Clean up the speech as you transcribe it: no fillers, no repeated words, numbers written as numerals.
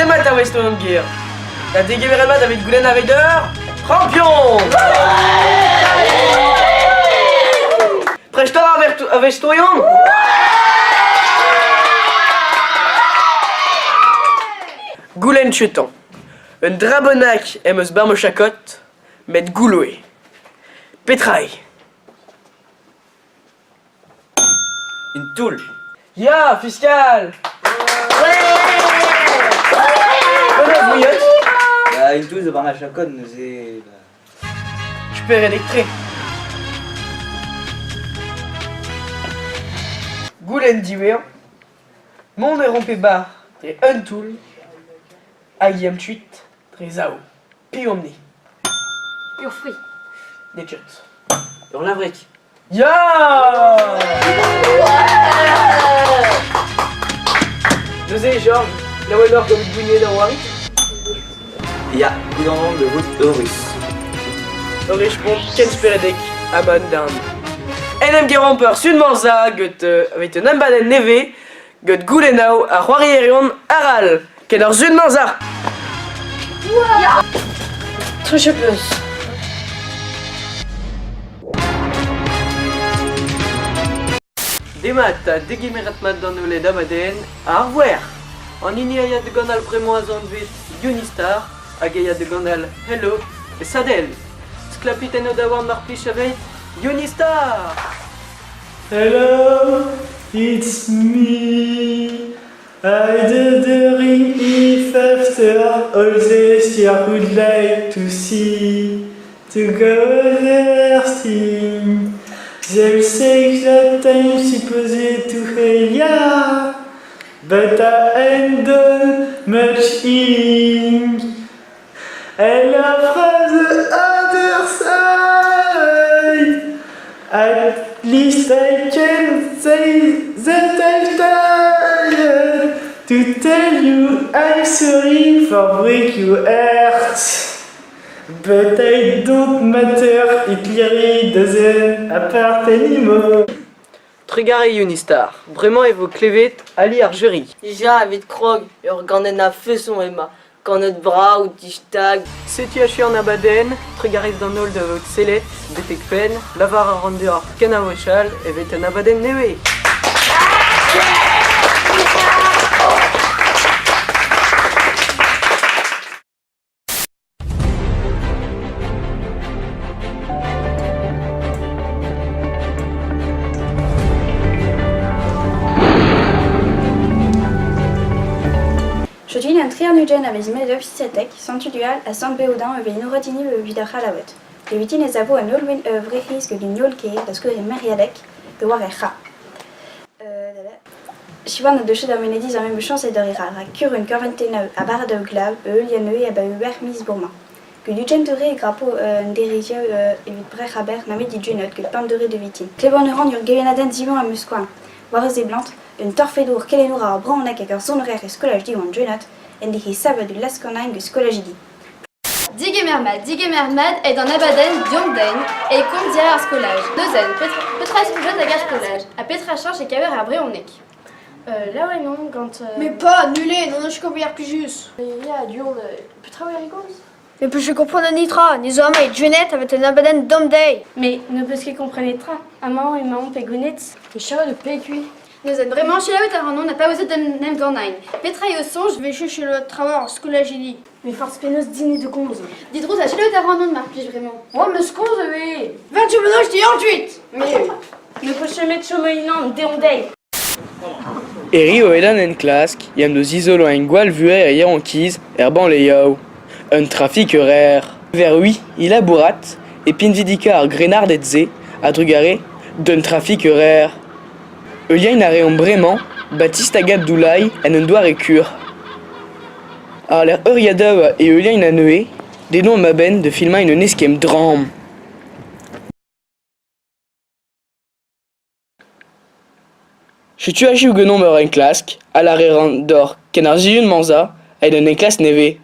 Demat a weston ger. Da degemeret mat aveit goulenn aveit ur c'hampion! Prest a vestoion? Goulenn chetañ. Un dra bennak em eus bar ma chakod, met goullo eo. Petra eo? Un toull. Ya, fiskal! Penaos Bah, une toull zo war ma chakod neuze. Bah... Speredek-tre. Goulenn diwezhañ. Mont e rompe bar dre un toull hag i kuit dre zaou. Piv omp-ni? Ur fri. N'eo ket. Ur lavreg. Ya! Neuze, Jorj, laouen oc'h gant gwiniet ar c'hoari? Ya, gouzañv de vout eurus. Ur respont ken speredek ha man darn. En em geromp ur sun-mañ-za get evit un embadenn nevez get goulennoù ar c'hoarierion arall. Ken ur sun-mañ-za! Truchepeus. Demat ha degemeret mat d'an holled abadenn ar Voer. An hini a ya da ganal bremañ a zo anvet Unistar hag a ya da ganal Hello e Sadel. Sklapit en o daouarn mar plij aveit Unistar! Hello, it's me. I did the ring if after all this you would like to see to go there sing. They'll say that I'm supposed to hell yeah, but I ain't done much healing. Hello from the other side. At least I can say that I'm tired to tell you I'm sorry for break your heart. But I don't matter, it really doesn't apart anymore. Trugarez Unistar, bremañ e vo klevet ali ar juri. Dija evit krog ur ganenn a-feson emañ, kanet brav, distag. Setu achu an abadenn, trugarez d'an holl da vout sellet, betek penn, lavar a ran deoc'h ken a wechall evit un abadenn nevez. Setu an tri-warn-ugent a vez met ofisiatek, Sant-Tudual ha Sant-Beodañ e vez enoret hini evit ar C'hallaoued. Eviti ne savo an holl Vreizhiz gant un holl-kêr, da skouer e Meriadeg, pe war er c'hra. Siwan o deus ar Wenediz ar memes chañs eget ar re 'rall rak kurun, korventennoù ha barradoù glav a heulia neuze abaoe c'hwec'h miz bremañ. Gant 20 eur e grapo un dereziad evit brec'h aber nemet didunot gant pemp eur da vintin. Klevet a ran ur gemennadenn ziwezhañ am eus skouarn. War a seblant, un torfedour kelennour ar bronneg hag ur soner e skolaj Diwan Junot en dehe savet ul laz-kanañ gant skolajidi. Digemer mat, digemer mat eo d'an abadenn Deomp Dein e komz diàr ar skolaj. Neuzen, petra soñjot ag ar skolaj ha petra chañch e-keñver ar brezhoneg? Laouen on gant... Mais pas, nulé, non je comprends plijus. Ya, du-hont, petra oa gomz? Mais je comprends nitra, ne zo amañ Junet avec un abadenn Dom Day. Mais ne peus ket komprenet tra, amañ emaomp e Gwened. E chalet de PQ. Neuzen, bremañ selaouit ac'hanon ha paouezit d'en em gannañ. Petra eo soñj? Vechu chez le travail en skolajidi. Mais forzh penaos din de komz. Didrouz ha selaouit ac'hanon mar plij bremañ. Oh, meus komz ivez. 28 maintenant je dis 28 Mais ne peus chemet chom unan, deomp dezhi. Herri o edan enklask yam deus izoloiñ gwall vuhez er yaouankiz er banlieue. Un trafik eur Ver ui e labourat e pinvidika ar grennarded-se a-drugarez d'un trafik eur Heuliañ a reomp bremañ Baptiste hag Abdoulaye en un doare kur. Àr-lerc'h euriadoù e heuliañ anezhe, deuet omp a-benn da filmañ un eskemm dramm. Setu achu ganeomp ur enklask a lâre ran deoc'h ken ar sizhun-mañ-za aet un enklask nevez.